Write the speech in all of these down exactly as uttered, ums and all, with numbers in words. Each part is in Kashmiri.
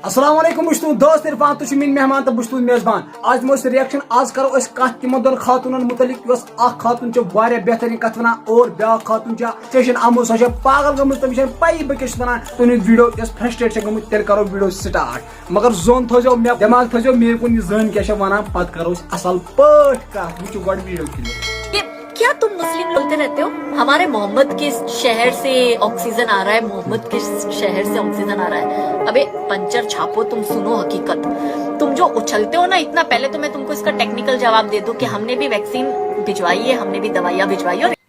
السلام علیکم، بہٕ چھُس تُہُنٛد دوست عرفان، تُہۍ چھِو میٲنۍ مہمان تہٕ بہٕ چھُس تُہُنٛد میزبان۔ آز دِمو أسۍ reaction، آز کرو أسۍ کتھ تِمن دۄن خاتوٗنن مُتعلق یۄس اکھ خاتوٗن چھِ واریاہ بہتریٖن کتھ ونان اور بیٛاکھ خاتوٗن چھِ station آمُت، سۄ چھےٚ پاگل گٔمٕژ، تٔمِس چھَنہٕ پَیی بہٕ کیٛاہ چھُس ونان۔ تُہُنٛد video یۄس frustrate چھےٚ گٔمٕژ، تیٚلہِ کرو video start۔ مگر زوٚن تھٲیزیو مےٚ دٮ۪ماغ، تھٲیزیو مے کُن یہِ زٲنۍ کیٛاہ چھےٚ ونان، پتہٕ کرو أسۍ اصل پٲٹھۍ کتھ۔ وٕچھِو گۄڈٕ video clip۔ ये क्या तुम मुस्लिम लोग बोलते रहते हो, हमारे मोहम्मद के शहर से ऑक्सीजन आ रहा है, मोहम्मद के शहर से ऑक्सीजन आ रहा है। अबे पंचर छापो, तुम सुनो हकीकत। तुम जो उछलते हो ना इतना, पहले तो मैं तुमको इसका टेक्निकल जवाब दे दूं कि हमने भी वैक्सीन भिजवाई है, हमने भी दवाइयाँ भिजवाई है।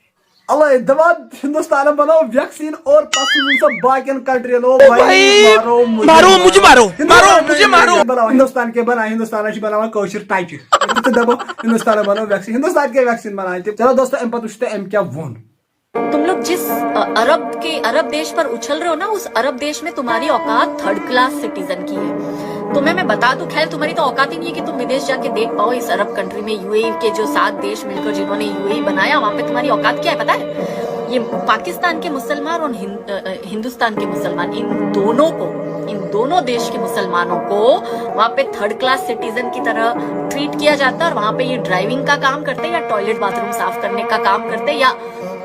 और اللہ دوا ہندوستان بناو ویکسین اور پتہٕ سوزُن سۄ باقین کنٹرین۔ او بھائی، مارو مجھے، مارو مجھے، مارو، مارو مجھے، مارو۔ بناو ہندوستان کے بنا، ہندوستان چھِ بناوان کٲشِر ٹچہِ۔ تہٕ دَپو ہندوستان بناو ویکسین، ہندوستان کے ویکسین بناوان تہِ۔ چلو دوستو، امہِ پتہٕ وٕچھِو تُہۍ أمۍ کیٛاہ ووٚن۔ तुम लोग जिस अ, अरब के अरब देश पर उछल रहे हो ना, उस अरब देश में तुम्हारी औकात थर्ड क्लास सिटीजन की है। तुम्हें मैं बता दूं, खैर तुम्हारी तो औकात ही नहीं है कि तुम विदेश जाके देख पाओ। इस अरब कंट्री में, यूएई के जो सात देश मिलकर जिन्होंने यूएई बनाया, वहां पे तुम्हारी औकात क्या है पता है? ये पाकिस्तान के मुसलमान और हिं-, अ, अ, हिंदुस्तान के मुसलमान, इन दोनों को, इन दोनों देश के मुसलमानों को वहां पे थर्ड क्लास सिटीजन की तरह ट्रीट किया जाता है। और वहां पे ये ड्राइविंग का काम करते हैं या टॉयलेट बाथरूम साफ करने का काम करते हैं या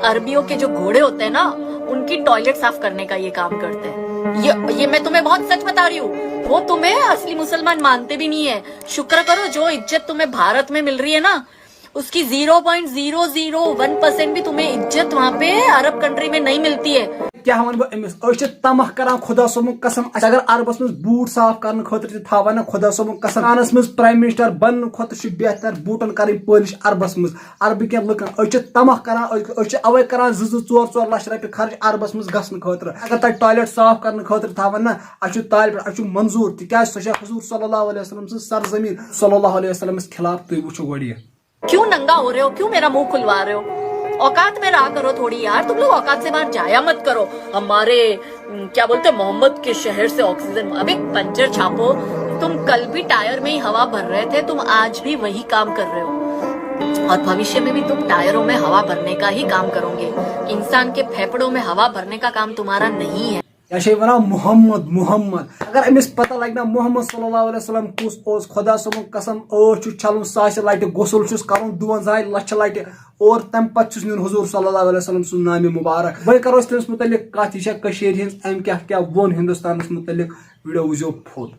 अरबियों के जो घोड़े होते हैं ना, उनकी टॉयलेट साफ करने का ये काम करते हैं। ये ये मैं तुम्हें बहुत सच बता रही हूँ। वो तुम्हें असली मुसलमान मानते भी नहीं है। शुक्र करो, जो इज्जत तुम्हें भारत में मिल रही है ना, उसकी zero point zero zero one percent भी तुम्हें इज्जत वहां पे अरब कंट्री में नहीं मिलती है। کیٛاہ وَنہٕ بہٕ أمِس؟ أسۍ چھِ طمع کران خۄدا صٲبُن قسم، اَسہِ اگر عربس منٛز بوٗٹ صاف کرنہٕ خٲطرٕ تہِ تھاوان نا، خۄدا صٲبُن قسم، پاکستانس منٛز پرائم منسٹر بننہٕ کھۄتہٕ چھُ بہتر بوٗٹن کرٕنۍ پٲلِش عربس منٛز۔ عربہٕ کٮ۪ن لُکن أسۍ چھِ طمع کران، أسۍ أسۍ چھِ اوے کران زٕ زٕ ژور ژور لچھ رۄپیہِ خرٕچ عربس منٛز گژھنہٕ خٲطرٕ۔ اگر تتہِ ٹوائلٹ صاف کرنہٕ خٲطرٕ تھاون نا، اَسہِ چھُ طالب، اَسہِ چھُ منظوٗر، تِکیازِ سۄ چھےٚ حضور صلی اللہ علیہ وسلم سٕنٛز سرزمین۔ صلی اللہ علیہ وسلمس خلاف تُہۍ وٕچھِو گۄڈٕ یہِ۔ क्यों नंगा हो रहे हो, क्यों मेरा मुंह खुलवा रहे हो? औकात में रहा करो थोड़ी यार, तुम लोग औकात से बाहर जाया मत करो। हमारे, हम्म, क्या बोलते हैं, मोहम्मद के शहर से ऑक्सीजन। अबे पंचर छापो, तुम कल भी टायर में ही हवा भर रहे थे, तुम आज भी वही काम कर रहे हो और भविष्य में भी तुम टायरों में हवा भरने का ही काम करोगे। इंसान के फेफड़ों में हवा भरने का काम तुम्हारा नहीं है। یا چھِ ونان محمد محمد۔ اگر أمِس پتہ لگہِ نا محمد صلی اللہ علیہ وسلم کُس اوس، خۄدا صٲبُن قسم، ٲس چھُ چھلُن ساسہِ لٹہِ، غسل چھُس کرُن دُوَنزاہہِ لچھِ لٹہِ، اور تمہِ پتہٕ چھُس نیُن حضور صلی اللہ علیہ وسلم سُنٛد نامِ مبارک۔ وۄنۍ کرو أسۍ تٔمِس مُتعلق کتھ، یہِ چھےٚ کٔشیٖرِ ہٕنٛز، أمۍ کیٛاہ کیٛاہ ووٚن ہندوستانس مُتعلق، video وٕچھزیو full۔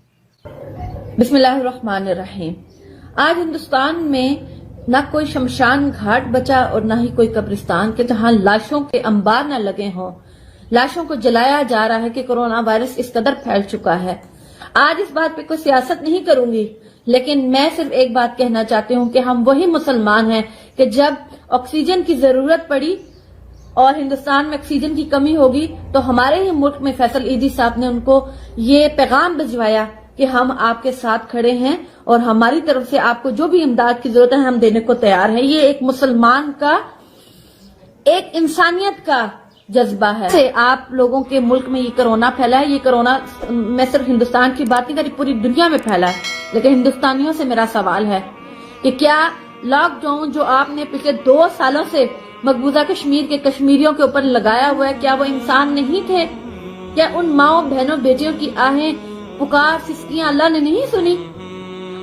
بسم اللہ الرحمن الرحیم۔ آج ہندوستان میں نہ کوئی شمشان گھاٹ بچا اور نہ ہی کوئی قبرستان کہ جہاں لاشوں کے انبار نہ لگے ہوں، لاشوں کو جلایا جا رہا ہے کہ کورونا وائرس اس قدر پھیل چکا ہے۔ آج اس بات پہ کوئی سیاست نہیں کروں گی، لیکن میں صرف ایک بات کہنا چاہتی ہوں کہ ہم وہی مسلمان ہیں کہ جب آکسیجن کی ضرورت پڑی اور ہندوستان میں آکسیجن کی کمی ہوگی تو ہمارے ہی ملک میں فیصل ایدھی صاحب نے ان کو یہ پیغام بھجوایا کہ ہم آپ کے ساتھ کھڑے ہیں اور ہماری طرف سے آپ کو جو بھی امداد کی ضرورت ہے ہم دینے کو تیار ہیں۔ یہ ایک مسلمان کا، ایک انسانیت کا جذبہ ہے۔ سے آپ لوگوں کے ملک میں یہ کرونا پھیلا ہے، یہ کرونا، میں صرف ہندوستان کی بات نہیں کر رہی، پوری دنیا میں پھیلا ہے، لیکن ہندوستانیوں سے میرا سوال ہے کہ کیا لاک ڈاؤن جو آپ نے پچھلے دو سالوں سے مقبوضہ کشمیر کے کشمیریوں کے اوپر لگایا ہوا ہے، کیا وہ انسان نہیں تھے؟ کیا ان ماؤں، بہنوں، بیٹیوں کی آہیں، پکار، سسکیاں اللہ نے نہیں سنی؟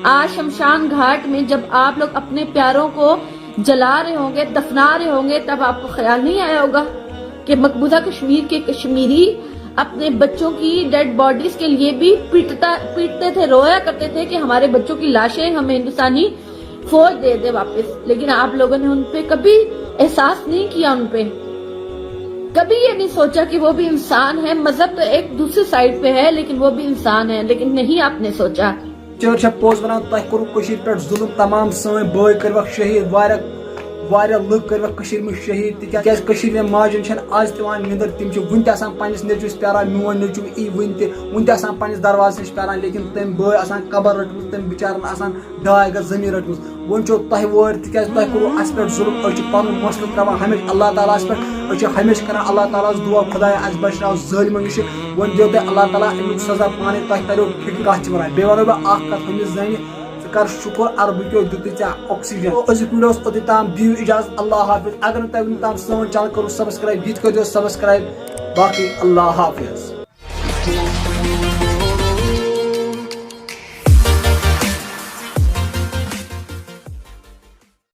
آج شمشان گھاٹ میں جب آپ لوگ اپنے پیاروں کو جلا رہے ہوں گے، دفنا رہے ہوں گے، تب آپ کو خیال نہیں آیا ہوگا کہ مقبوضہ کشمیر کے کشمیری اپنے بچوں کی ڈیڈ باڈیز کے لیے بھی پیٹتا، پیٹتے تھے، رویا کرتے تھے کہ ہمارے بچوں کی لاشیں ہمیں ہندوستانی فوج دے دے واپس، لیکن آپ لوگوں نے ان پہ کبھی احساس نہیں کیا، ان پہ کبھی یہ نہیں سوچا کہ وہ بھی انسان ہے۔ مذہب تو ایک دوسری سائیڈ پہ ہے، لیکن وہ بھی انسان ہے، لیکن نہیں آپ نے سوچا۔ چٲر چھےٚ پوٚز ونان، تۄہہِ کوٚروٕ کٔشیٖرِ پٮ۪ٹھ ظُلُم، تمام سٲنۍ بٲے کٔرۍوکھ شہیٖد، واریاہ واریاہ لُکھ کٔرۍوکھ کٔشیٖرِ منٛز شہیٖد، تِکیٛازِ کٔشیٖرِ ہٕنٛدٮ۪ن ماجٮ۪ن چھَنہٕ آز تہِ یِوان نِندٕر، تِم چھِ وُنہِ تہِ آسان پنٛنِس نیٚچوِس پیاران، میون نیٚچوٗ یی وُنہِ تہِ، وُنہِ تہِ آسان پنٛنِس دروازَس نِش پیاران، لیکن تٔمۍ بٲے آسان قبر رٔٹمٕژ، تٔمۍ بِچارَن آسان ڈاے گز زمین رٔٹمٕژ۔ وۄنۍ چھو تۄہہِ وٲرۍ، تِکیازِ تۄہہِ کوٚروٕ اَسہِ پٮ۪ٹھ ظُلُم۔ أسۍ چھِ پنُن مسلہٕ تراوان ہمیشہِ اللہ تعالیٰ ہَس پٮ۪ٹھ۔ أسۍ چھِ ہمیشہِ کران اللہ تعالیٰ ہَس دُعا، خدایا اَسہِ بچناو ظٲلمو نِشہِ۔ وۄنۍ دِیو تۄہہِ اللہ تعالیٰ اَمیُک سزا پانے، تۄہہِ تریو فِکرِ کَتھ چھِ وَنان۔ بیٚیہِ وَنو بہٕ اَکھ کَتھ، ہُمِس زَنہِ، ژٕ کر شُکُر عربہٕ کیو دیُتُے ژےٚ oxygen۔ أزیُک video اوس اوٚتُے تام، دِیِو اِجازت، اللہ حافظ۔ اگر نہٕ تۄہہِ وُنیُک تام سٲنۍ channel کٔرٕو subscribe، یہِ تہِ کٔرۍزیو subscribe۔ باقٕے اللہ حافظ۔